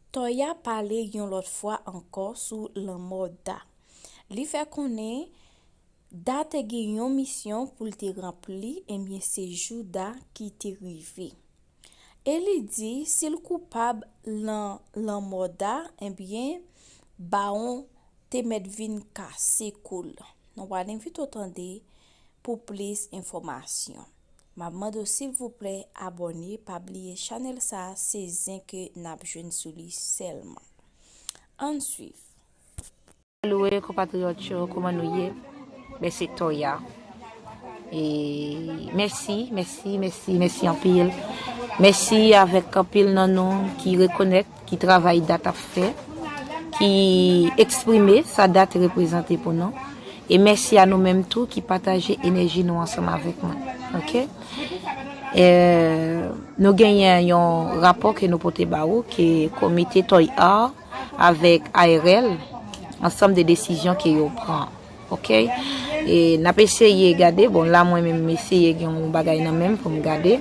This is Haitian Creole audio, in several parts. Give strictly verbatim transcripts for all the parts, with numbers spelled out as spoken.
Toya pale yon lòt fwa ankò sou lanmò Da. Li fè konnen Da te gen yon misyon pou l te ranpli, ebyen se jou Da ki te rive. E li di si l koupab lan lanmò Da, ebyen Bawon te mèt vin kase kou l. Nou pral envite w tande pou plis enfòmasyon. M ap mande w silvouplè abòne, pa bliye chanèl sa a se zen ke n ap jwenn sou li sèlman. Ann swiv. Louwe konpatriyòt yo, kòman nou ye? Ben se Toya. E mèsi, mèsi, mèsi, mèsi anpil. Mèsi avèk anpil nan nou ki rekonèt ki travay Da t ap fè, ki eksprime sa Da t reprezante pou nou. E mèsi a nou menm tou ki pataje enèji nou ansanm avèk mwen. Oke? E, nou genyen yon rapò ke nou pote ba ou, ke komite Toy Art avèk A R L, ansanm de desizyon ke yo pran. Oke? E n ap eseye gade, bon, la mwen menm m eseye gen yon bagay nan men m pou m gade,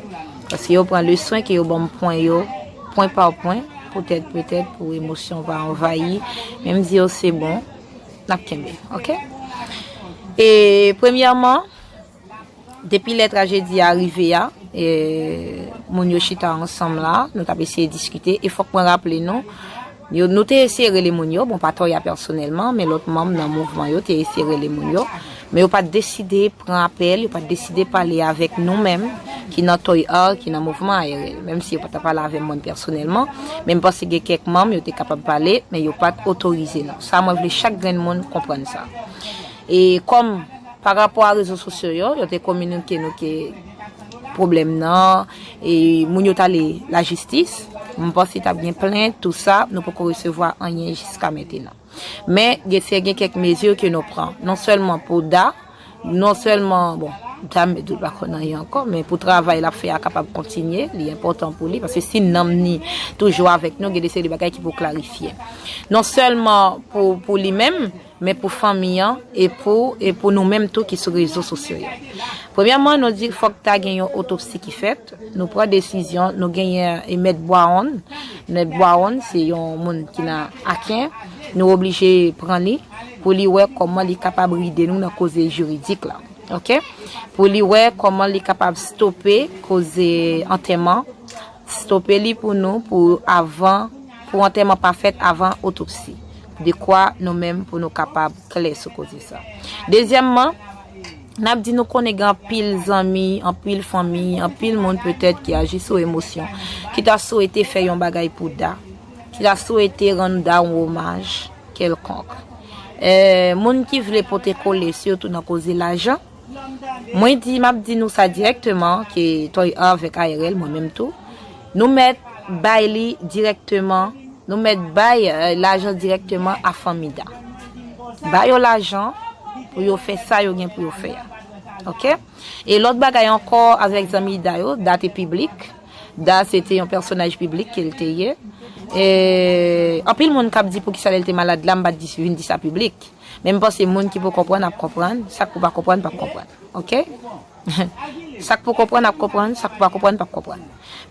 paske yo pran le swen ke yo ban m pwen yo, pwen pa pwen, poutèt, petèt, pou emosyon pa anvayi, men m di yo se bon, n ap kenbe, oke? E premyèman, depi lè trajedi a rive a, e, moun yo chita ansanm la, nou t ap eseye diskite, e fòk mwen raple nou, yo, nou te eseye rele moun yo, bon, pa Toya pèsonèlman, men lòt manm nan mouvman yo te eseye rele moun yo, men yo pa t deside pran apèl, yo pa t deside pale avèk nou menm ki nan Toy Art, ki nan mouvman A R L. Menm si yo pa t ap pale avè mwen pèsonèlman, men m panse gen kèk manm yo te kapab pale, men yo pa t otorize nou. Sa mwen vle chak grenn moun konprann sa. E kòm pa rapò a rezo sosyo yo, yo te kominike nou ke pwoblèm nan, e moun yo t ale lajistis, m panse t ap gen plent, tou sa, nou poko resevwa anyen jiska mentenan. Men, gen, se gen kèk mezi ke nou pran, non sèlman pou Da, non sèlman, bon, Da m di l pa konn anyen ankò, men pou travay l ap fè a kapab kontinye, li enpòtan pou li, paske si nanm ni toujou avèk nou, gen de seri de bagay ki pou klarifye. Non sèlman pou, pou li menm, men pou fanmi an e pou, e pou nou menm tou ki sou rezo sosyo yo. Premyèman, nou di fòk ta gen yon otopsi ki fèt. Nou pran desizyon, nou genyen e Mèt Bwawonn. Mèt Bwawonn se yon moun ki nan Aken. Nou oblije pran li pou li wè kòman li kapab ride nou nan koze jiridik la. Oke? Pou li wè kòman li kapab stope koze antèman, stope li pou nou, pou avan, pou antèman pa fèt avan otopsi. Dekwa nou menm pou nou kapab klè sou koze sa. Dezyèmman, n ap di nou konnen gen anpil zanmi, anpil fanmi, anpil moun petèt ki aji sou emosyon, ki ta swete fè yon bagay pou Da, ki ta swete rann Da yon omaj kèlkonk. E, moun ki vle pote kole, sitou nan koze lajan, mwen di, m ap di nou sa dirèkteman, ke Toy Art avèk A R L, mwen menm tou, nou mèt bay li dirèkteman, nou mèt bay, e, lajan dirèkteman a fanmi Da. Ba yo lajan pou yo fè sa yo gen pou yo fè a. Oke? E lòt bagay ankò avèk zanmi Da yo, Da te piblik. Da se te yon pèsonaj piblik ke l te ye. E anpil moun k ap di poukisa lè l te malad la, m pa t di, vin di sa piblik. Men m panse moun ki pou konprann ap konprann, sa k pou pa konprann p ap konprann. Oke? Sa k pou konprann ap konprann, sa k pou pa konprann p ap konprann.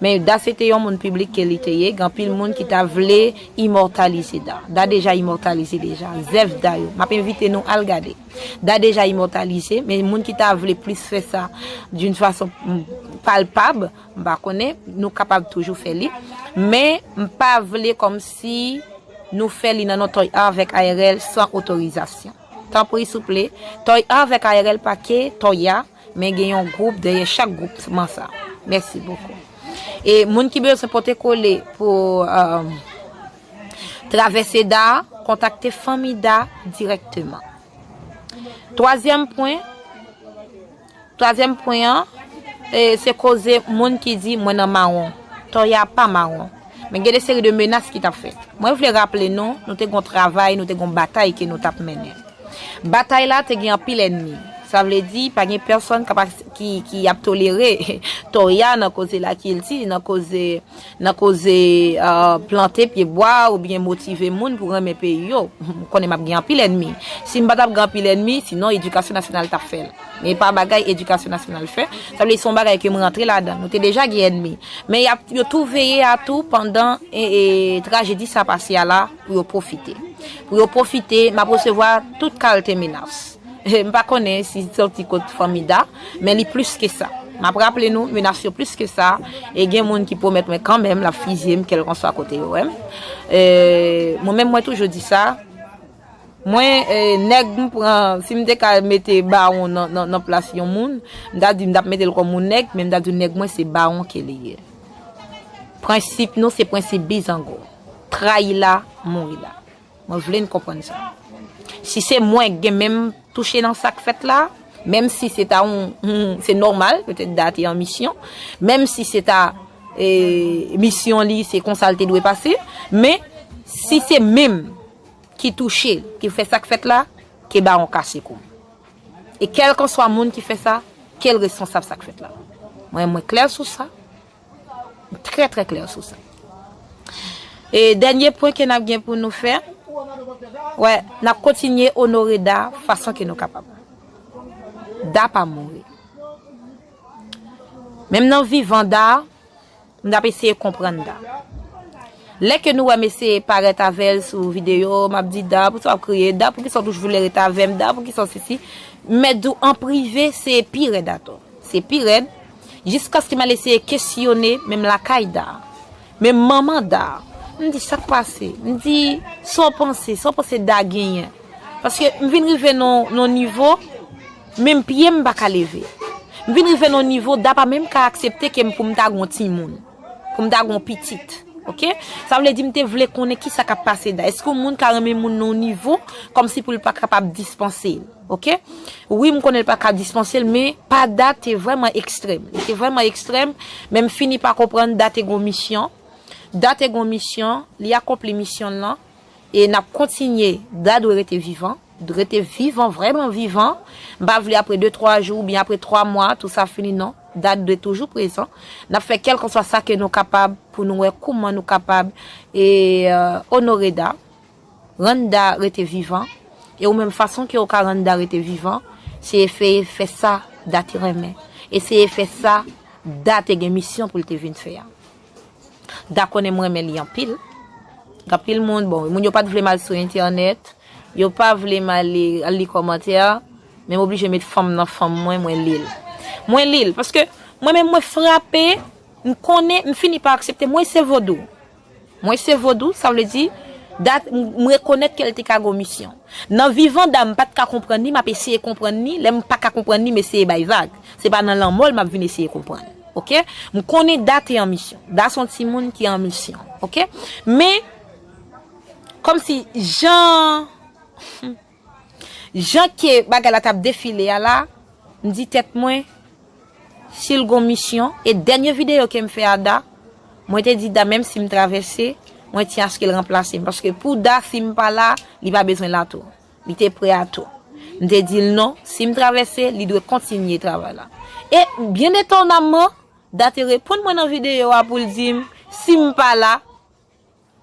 Men Da se te yon moun piblik ke li te ye, gen anpil moun ki ta vle imòtalize Da. Da deja imòtalize deja. Zèv Da yo. M ap envite nou al gade. Da deja imòtalize, men moun ki ta vle plis fè sa d'une façon, mm, palpab, m pa konnen, nou kapab toujou fè li. Men m pa vle kòmsi nou fè li nan non Toy Art avèk A R L san otorizasyon. Tanpri, souple, Toy Art avèk A R L pa ke Toya, men gen yon gwoup dèyè chak gwoupman sa. Mèsi bokou. E moun ki bezwen pote kole pou, e, travèse Da, kontakte fanmi Da dirèkteman. Twazyèm pwen, twazyèm pwen an, e, se koze moun ki di mwen nan mawon. Toya pa mawon. Men gen de seri de menas ki t ap fèt. Mwen vle raple nou, nou te gon travay, nou te gon batay ke nou t ap mennen. Batay la te gen anpil ènmi. Sa vle di, pa gen pèsonn k ap as-, ki, ki ap tolere Toya nan koze lakilti, nan koze, nan koze, e, plante pye bwa oubyen motive moun pou renmen peyi yo. M konnen m ap gen anpil ènmi. Si m pa t ap gen anpil ènmi, sinon edikasyon nasyonal t ap fè l. Men pa bagay edikasyon nasyonal fè. Sa vle di se yon bagay ke m rantre ladan. Nou te deja gen ènmi. Men y ap, yo tou veye a tou pandan e, e, trajedi sa pase a la pou yo pwofite. Pou yo pwofite, m ap resevwa tout kalte menas. M pa konnen si soti kot fanmi Da, men li plis ke sa. M ap raple nou, menas yo plis ke sa. E gen moun ki pwomèt mwen kanmenm l ap fizye m kèlkanswa kote yo wè m. E, mwen menm mwen toujou di sa. Mwen, e, nèg m pran, si m te ka mete bawon nan, nan, nan plas yon moun, m ta di m t ap mete l kòm yon nèg, men m ta di nèg mwen se bawon ke li ye. Prensip nou se prensip bizango. Trayi la, mouri la. Mwen vle n konprann sa. Si se mwen k gen menm touche nan sa k fèt la, menm si se ta yon, yon, se nòmal, petèt Da te an misyon, menm si se ta, e, misyon li, se konsa l te dwe pase, men si se menm ki touche, ki fè sa k fèt la, ke bawon kase kou m. E kèlkanswa moun ki fè sa, ke l responsab sa k fèt la. Mwen, mwen klè sou sa. Trè, trè klè sou sa. E dènye pwen ke n ap gen pou nou fè, wè, n ap kontinye onore Da fason ke nou kapab. Da pa mouri. Menm nan vivan Da, m t ap eseye konprann Da. Lè ke nou wè m eseye parèt avè l sou videyo, m ap di, Da, poukisa w ap kriye? Da, poukisa w toujou vle ret avè m? Da, poukisa w sesi? M mèt di w an prive, se pi rèd atò. Se pi rèd. Jiskaske m al eseye kesyone, menm lakay Da, menm manman Da. M di, sa k pase? M di, sa w panse? Sa w panse Da genyen? Paske m vin rive nan, nan nivo, menm pye m pa ka leve. M vin rive nan nivo, Da pa menm ka aksepte ke m pou m ta gon timoun, pou m ta gon pitit. Oke? Sa vle di m te vle konnen kisa k ap pase Da. Èske yon moun ka renmen moun nan yon nivo, kòmsi pou l pa kapab dispanse l? Oke? Wi, m konnen l pa ka dispanse l, men pa Da te vrèman ekstrèm. Li te vrèman ekstrèm, men m fini pa konprann Da te gon misyon. Da te gon misyon, li akonpli misyon l lan. E n ap kontinye, Da dwe rete vivan, rete vivan, vrèman vivan. M pa vle apre de, twa jou oubyen apre twa mwa, tou sa fini, non. Da dwe toujou prezan. N ap fè kèlkanswa sa ke nou kapab pou nou wè kouman nou kapab e, e, onore Da, rann Da rete vivan. E ou menm fason ke ou ka rann Da rete vivan, se eseye fè sa Da te renmen. Eseye fè sa Da te gen misyon pou l te vin fè a. Da konnen m renmen li anpil. Gen anpil moun, bon, moun yo pa t vle m al sou entènèt, yo pa vle m ale al li kòmantè, men m oblije met fanm nan fanm mwen, mwen li l. Mwen li l, paske mwen menm mwen frape, m konnen, m fini pa aksepte, mwen se vodou. Mwen se vodou, sa vle di, Da, m rekonèt ke l te ka gon misyon. Nan vivan Da, m pa t ka konprann li, m ap eseye konprann li, lè m pa ka konprann li, m eseye bay vag. Se pa nan lanmò l m ap vin eseye konprann. Oke? M konnen Da te an misyon. Da se yon timoun ki an misyon. Oke? Men, kòmsi jan, jan ke bagay la t ap defile a la, m di tèt mwen, si l gon misyon, e dènye videyo ke m fè a Da, mwen te di Da, menm si m travèse, mwen tyen aske l ranplase m. Paske pou Da, si m pa la, li pa bezwen la tou. Li te prè a tou. M te di l non, si m travèse, li dwe kontinye travay la. E, byen etonamman, Da te reponn mwen nan videyo a pou l di m, si m pa la,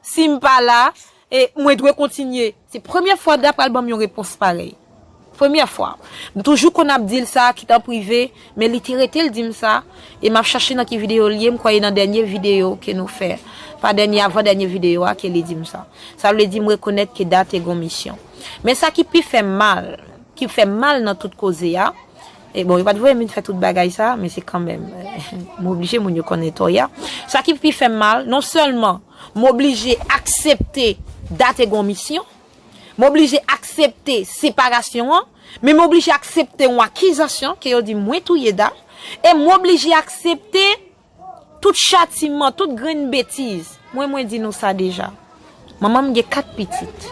si m pa la, e mwen dwe kontinye. Se premyè fwa Da pral ban m yon repons parèy. Premyè fwa. M toujou konn ap di l sa, kit an prive, men li te rete l di m sa, e m ap chache nan ki videyo l ye, m kwè e nan dènye videyo ke nou fè. Pa dènye, avan dènye videyo a ke li di m sa. Sa vle di m rekonèt ke Da te gon misyon. Men sa ki pi fè m mal, ki fè m mal nan tout koze a, e bon, yo pa t voye m vin fè tout bagay sa, men se kanmenm, m oblije moun yo konnen tò y a. Sa ki pi fè m mal, non sèlman m oblije aksepte Da te gon misyon, m oblije aksepte separasyon an, men m oblije aksepte yon akizasyon ke yo di mwen touye Da, e m oblije aksepte tout chatiman, tout grenn betiz. Mwen, mwen di nou sa deja. Manman m gen kat pitit.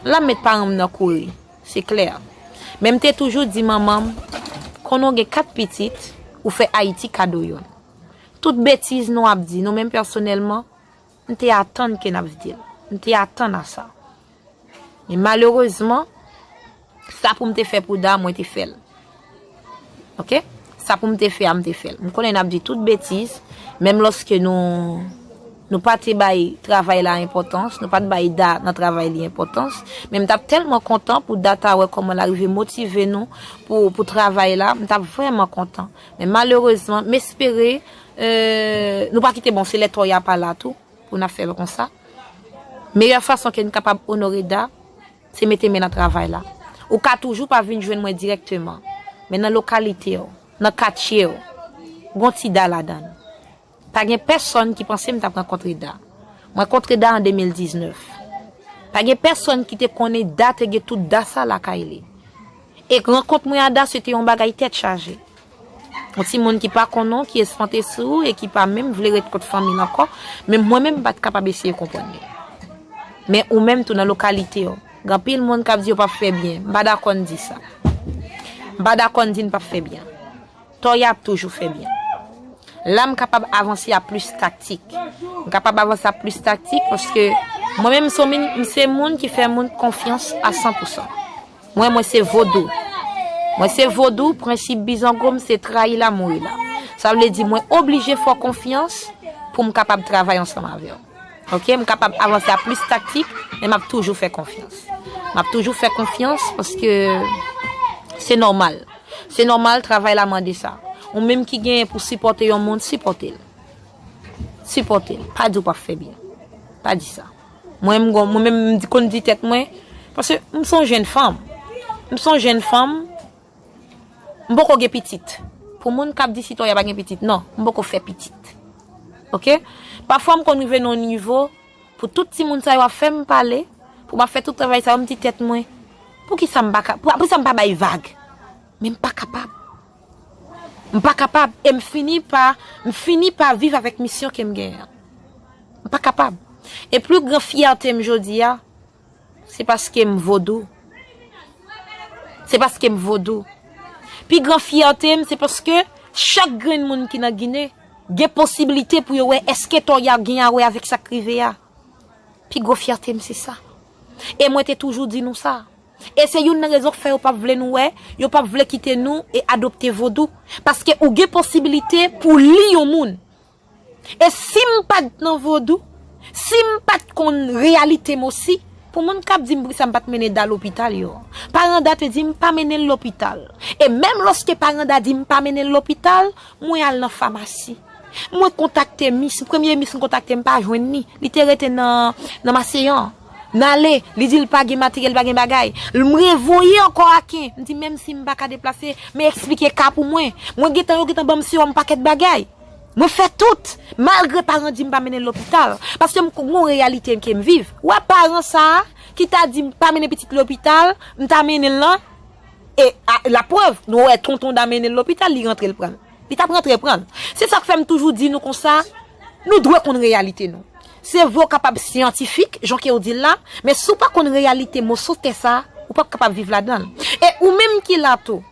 L ap met paran m nan kouri. Se klè. Men m te toujou di manman m, konnen w gen kat pitit, ou fè Ayiti kado youn. Tout betiz nou ap di, nou menm pèsonèlman, m te atann ke n ap di l. M te atann a sa. Men malerezman, sa pou m te fè pou Da, mwen te fè l. Oke? Sa pou m te fè a, m te fè l. M konnen n ap di tout betiz, menm lòske nou, Nou pa te bay travay la enpòtans, nou pa t bay Da nan travay li enpòtans, men m t ap tèlman kontan pou Da ta wè kòman l arive motive nou pou, pou travay la, m t ap vrèman kontan. Men malerezman, m espere, euh, nou pa kite, bon, se lè Toya pa la tou, pou n ap fè l konsa. Meyè fason ke n kapab onore Da, se mete men nan travay la. Ou ka toujou pa vin jwenn mwen dirèkteman, men nan lokalite w, nan katye w, gon ti Da ladan l. Pa gen pèsonn ki panse m t ap rankontre Da. Mwen kontre Da an de mil diznèf. Pa gen pèsonn ki te konnen Da te gen tout Da sa lakay li. E rankont mwen a Da se te yon bagay tèt chaje. Yon timoun ki pa konnen w, ki espante sou ou e ki pa menm vle ret kot fanmi l ankò, men mwen menm m pa t kapab eseye konprann li. Men ou menm tou nan lokalite w, gen anpil moun k ap di yo p ap fè byen. M pa dakò n di sa. M pa dakò n di n p ap fè byen. Toya ap toujou fè byen. La, m kapab avanse a plis taktik. M kapab avanse a plis taktik paske mwen menm, m se moun, m se moun ki fè moun konfyans a san pou san. Mwen, mwen se vodou. Mwen se vodou, prensip bizango m se trayi la, mouri la. Sa vle di mwen oblije fè w konfyans pou m kapab travay ansanm avè w. Ok, m kapab avanse a plis taktik, men m ap toujou fè konfyans. M ap toujou fè konfyans paske se nòmal. Se nòmal, travay la mande sa. Ou menm ki genyen pou sipòte yon moun, sipòte l. Sipòte l. Pa di w p ap fè byen. Pa di sa. Mwen, m gon, mwen menm, m di, konn di tèt mwen, paske m se yon jèn fanm. M se yon jèn fanm, m poko gen pitit. Pou moun k ap di si Toya pa gen pitit, non, m poko fè pitit. Ok? Pafwa m konn rive nan yon nivo, pou tout timoun sa yo ap fè m pale, pou m ap fè tout travay sa yo, m di tèt mwen, poukisa m pa ka, pou, poukisa m pa bay vag? Men m pa kapab. M pa kapab. E m fini pa, m fini pa viv avèk misyon ke m genyen an. M pa kapab. E pli gran fyète m jodi a, se paske m vodou. Se paske m vodou. Pi gran fyète m, se paske chak grenn moun ki nan Ginen gen posiblite pou yo wè èske Toya gen a wè avèk sa k rive a. Pi gwo fyète m, se sa. E mwen te toujou di nou sa. E se youn nan rezon k fè yo p ap vle nou wè, yo p ap vle kite nou e adopte vodou. Paske ou gen posiblite pou li yon moun. E si m pa t nan vodou, si m pa t konn reyalite m osi, pou moun k ap di m poukisa m pa t mennen Da lopital yo. Paran Da te di m pa mennen l lopital. E menm lòske paran Da di m pa mennen l lopital, mwen al nan famasi. Mwen kontakte mis, premye mis m kontakte m pa jwenn li. Li te rete nan, nan Maseyan. N ale, li di l pa gen materyèl, pa gen bagay. M revoye ankò Aken. M di menm si m pa ka deplase, men eksplike ka pou mwen. Mwen gentan, yo gentan ban m sewòm pakèt bagay. Mwen fè tout, malgre paran di m pa mennen l lopital. Paske m gon reyalite ke m viv. Ou wè paran sa a, ki ta di m pa mennen pitit lopital, m ta mennen l lan. E a, laprèv, nou wè tonton Da mennen l lopital, li rantre l pran l. Li t ap rantre pran l. Se sa k fè m toujou di nou konsa, nou dwe konn reyalite nou. Se vre w kapab syantifik, jan ke w di l la, men si w pa konn reyalite moso tè sa, ou p ap kapab viv ladan l. E ou menm ki la tou,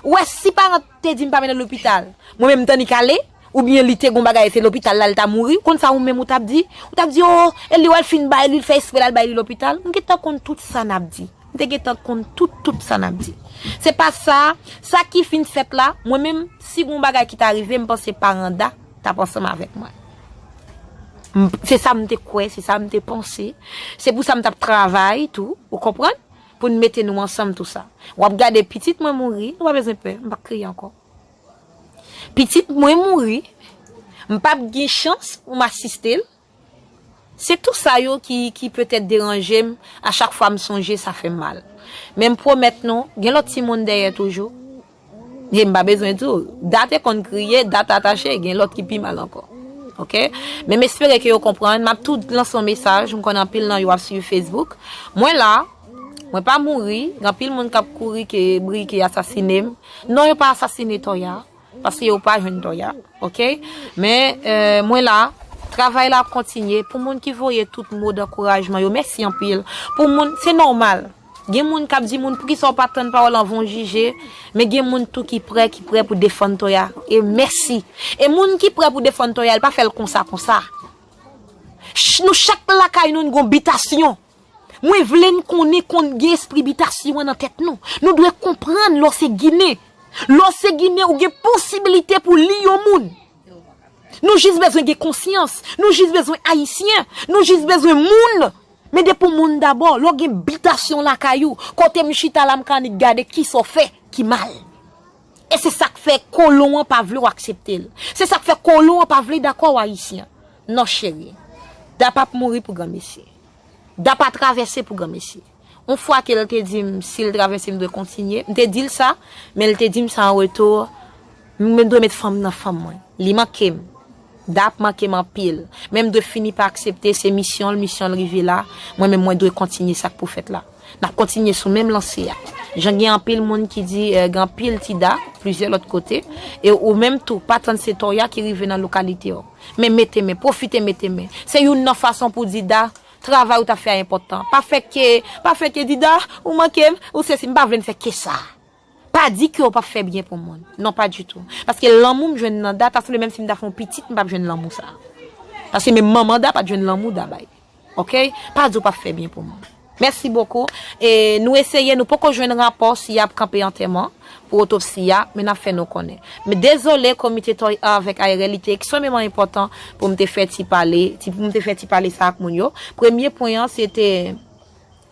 ou wè si paran te di m pa mennen l lopital, mwen menm m t annik ale, oubyen li te gon bagay, se lopital la l ta mouri, konn sa ou menm ou t ap di? Ou t ap di, o, e li wè l fin bay li, l fè espre l al bay li lopital. M gentan konn tout sa n ap di. M te gentan konn tout, tout sa n ap di. Se pa sa, sa ki fin fèt la, mwen menm, si gon bagay ki ta rive, m panse paran Da t ap ansanm avèk mwen. M, se sa m te kwè, se sa m te panse. Se pou sa m t ap travay tou, ou konprann? Pou n mete nou ansanm tou sa. W ap gade pitit mwen mouri, nou pa bezwen pè, m p ap kriye ankò. Pitit mwen mouri, m p ap gen chans pou m asiste l. Se tou sa yo ki, ki petèt deranje m, a chak fwa m sonje, sa fè m mal. Men m pwomèt nou, gen lòt timoun dèyè toujou. E m pa bezwen di w, Da te konn kriye, Da t atache, gen lòt ki pi mal ankò. Ok? Men m espere ke yo konprann. M ap tou lanse yon mesaj, m konnen anpil nan yo ap swiv Facebook. Mwen la, mwen pa mouri, gen anpil moun k ap kouri ke Brike asasine m. Non, yo pa asasine Toya, paske yo pa jwenn Toya, ok? Men, euh, mwen la, travay la ap kontinye. Pou moun ki voye tout mo dankourajman yo, mèsi anpil. Pou moun, se nòmal. Gen moun k ap di moun, poukisa w pa tann pawòl anvan w jije? Men gen moun tou ki prè, ki prè pou defann Toya. E mèsi. E moun ki prè pou defann Toya, l pa fè l konsa, konsa. Ch-, nou chak lakay nou, n gon bitasyon. Mwen vle n konnen konn gen espri bitasyon an nan tèt nou. Nou dwe konprann lè w se Ginen. Lè w se Ginen, ou gen posibilite pou li yon moun. Nou jis bezwen gen konsyans. Nou jis bezwen Ayisyen. Nou jis bezwen moun. Men depi w moun dabò, lè w gen bitasyon lakay ou, kote m chita la, m ka annik gade kisa w fè ki mal. E se sa k fè kolon an pa vle w aksepte l. Se sa k fè kolon an pa vle dakò w Ayisyen. Non, cheri. Da p ap mouri pou granmesi. Da pa travèse pou granmesi. Yon fwa ke l te di m, si l travèse, m dwe kontinye. M te di l sa, men l te di m sa an retou, m dwe met fanm nan fanm mwen. Li manke m. Da ap manke m anpil. Men m dwe fini pa aksepte, se misyon l, misyon l rive la. Mwen menm, mwen dwe kontinye sa k pou fèt la. N ap kontinye sou menm lanse a. Jan gen anpil moun ki di, eh, gen anpil ti Da, plizyè lòt kote, e ou menm tou, pa tann se Toya ki rive nan lokalite w. Men mete men, pwofite mete men. Se youn nan fason pou di Da, travay ou t ap fè a enpòtan. Pa fè ke, pa fè ke di Da, ou manke m, ou sesi, m pa vle n fè ke sa. Pa di ke w p ap fè byen pou moun. Non, pa ditou. Paske lanmou m jwenn nan Da, ta sanble menm si m ta fè yon pitit, m p ap jwenn lanmou sa. Paske menm manman Da pa t jwenn lanmou Da bay. Oke? Pa di w p ap fè byen pou moun. Mèsi bokou. E nou eseye, nou poko jwenn rapò si y ap kanpe antèman pou otopsi a, men n ap fè nou konnen. Men dezole, komite Toya avèk A R L, li te ekstrememan enpòtan pou m te fè ti pale, ti, pou m te fè ti pale sa ak moun yo. Premye pwen an, se te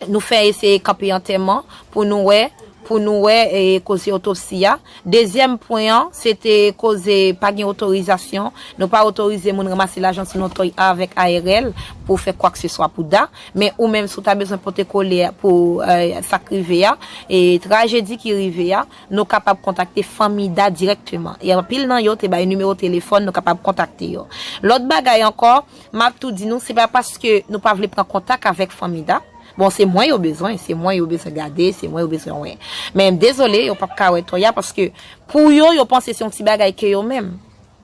nou fè eseye kanpe antèman pou nou wè, pou nou wè, e, koze otopsi a. Dezyèm pwen an, se te koze pa gen otorizasyon. Nou pa otorize moun ranmase lajan sou non Toya avèk A R L pou fè kwakseswa pou Da. Men ou menm, si w ta bezwen pote kole pou, eh, sa k rive a, e trajedi ki rive a, nou kapab kontakte fanmi Da dirèkteman. E anpil nan yo te bay nimewo telefòn, nou kapab kontakte yo. Lòt bagay ankò, m ap tou di nou, se pa paske nou pa vle pran kontak avèk fanmi Da. Bon, se mwen yo bezwen, se mwen yo bezwen gade, se mwen yo bezwen wè. Men dezole, yo p ap ka wè Toya paske pou yo, yo panse se yon ti bagay ke yo menm.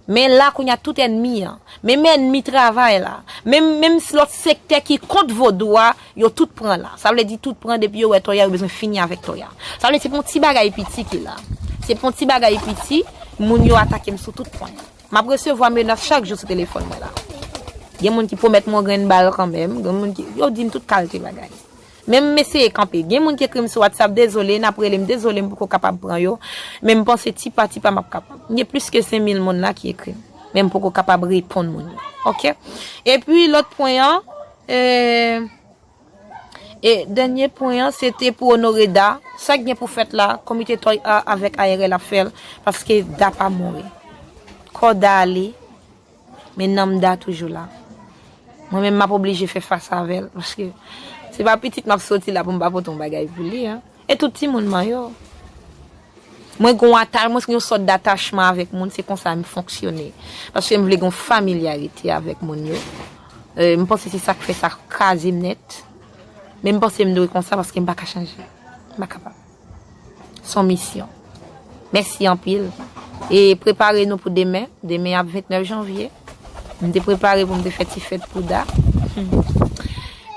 Men la, kounye a, tout ènmi an, menm ènmi travay la, menm, menm lòt sektè ki kont vodou a, yo tout pran la. Sa vle di tout pran, depi yo wè Toya, yo bezwen fini avèk Toya. Sa vle di se pa yon ti bagay piti ki la. Se pa yon ti bagay piti, moun yo atake m sou tout pwen. M ap resevwa menas chak jou sou telefòn mwen la. Gen moun ki pwomèt mwen yon grenn bal kanmenm, gen moun ki, yo di m tout kalte bagay. Men m eseye kanpe. Gen moun ki ekri m sou WhatsApp, dezole, n ap rele m, dezole, m poko kapab pran yo. Men m panse ti pa ti pa m ap kapab. M gen plis ke senk mil moun la ki ekri m. Men m poko kapab reponn moun yo. Oke? Epi lòt pwen an, e, e dènye pwen an, se te pou onore Da. Sa k gen pou fèt la, komite Toya avèk A R L ap fè l, paske Da pa mouri. Kò Da ale, men nanm Da toujou la. Mwen menm, m ap oblije fè fas avè l, paske se pa pitit m ap soti la pou m pa pote yon bagay pou li, en. E tout timoun mwen yo. Mwen gen yon ata-, mwen gen yon sòt datachman avèk moun, se konsa m fonksyone. Paske m vle gen yon familyarite avèk moun yo. E, m panse se sa k fè sa kraze m nèt. Men m panse m dwe konsa paske m pa ka chanje. M pa kapab. Se yon misyon. Mèsi anpil. E prepare nou pou demen. Demen ap vennèf janvye. M te prepare pou m te fè ti fèt pou Da.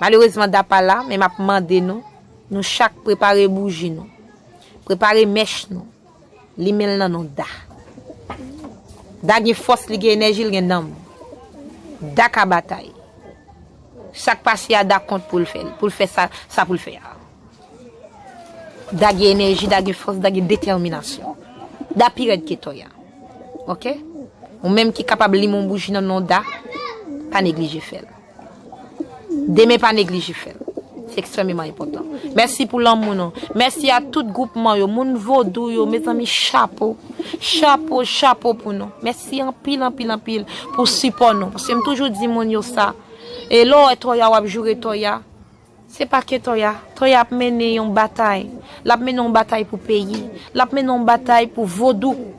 Malerezman, Da pa la, men m ap mande nou, nou chak prepare bouji nou. Prepare mèch nou. Limen l nan non Da. Da gen fòs, li gen enèji, li gen nanm. Da ka batay. Sa k pase a, Da kont pou l fè l, pou l fè sa, sa pou l fè a. Da gen enèji, Da gen fòs, Da gen detèminasyon. Da pi rèd ke Toya. Oke? Ou menm ki kapab limen yon bouji nan non Da, pa neglije fè l. Demen pa neglije fè l. Se ekstrèmeman enpòtan. Mèsi pou lanmou nou. Mèsi a tout gwoupman yo, moun vodou yo, mezanmi, chapo. Chapo, chapo pou nou. Mèsi anpil, anpil, anpil pou sipò nou. Paske m toujou di moun yo sa. E lè w wè Toya, w ap joure Toya. Se pa ke Toya. Toya ap mennen yon batay. L ap mennen yon batay pou peyi. L ap mennen yon batay pou vodou.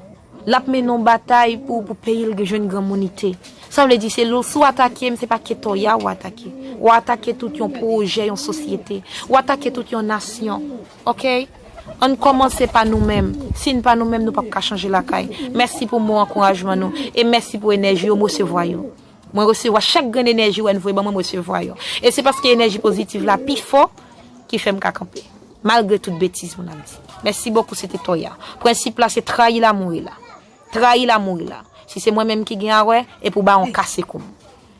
L ap mennen yon batay pou, pou peyi l jwenn granmounite. Sa vle di, se lè w, si w atake m, se pa ke Toya w atake. W atake tout yon pwojè, yon sosyete. W atake tout yon nasyon. Oke? Ann kòmanse pa nou menm. Si n pa nou menm, nou p ap ka chanje lakay. Mèsi pou mo ankourajman nou. E mèsi pou enèji yo, m resevwa yo. Mwen resevwa chak grenn enèji w wè n voye ban mwen, m resevwa yo. E se paske enèji pozitiv la pi fò ki fè m ka kanpe. Malgre tout betiz moun ap di. Mèsi bokou, se te Toya. Prensip la, se trayi l a mouri la. Trayi l a mouri la. Si se mwen menm ki gen a wè, e pou bawon kase kou m.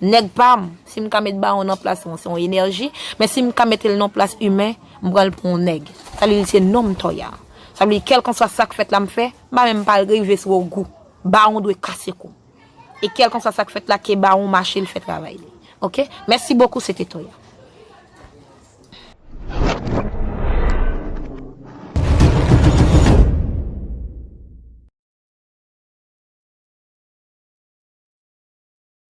Nèg pa m, si m ka met bawon nan plas mwen, se yon enèji. Men si m ka mete l nan plas imen, m pran l pou yon nèg. Sa vle di se non m Toya. Sa vle di kèlkanswa sa k fèt la m fè, m pa menm pa rive sou ogou. Bawon dwe kase kou m. E kèlkanswa sa k fèt la, ke bawon mache l fè travay li. Ok? Mèsi bokou, se te Toya.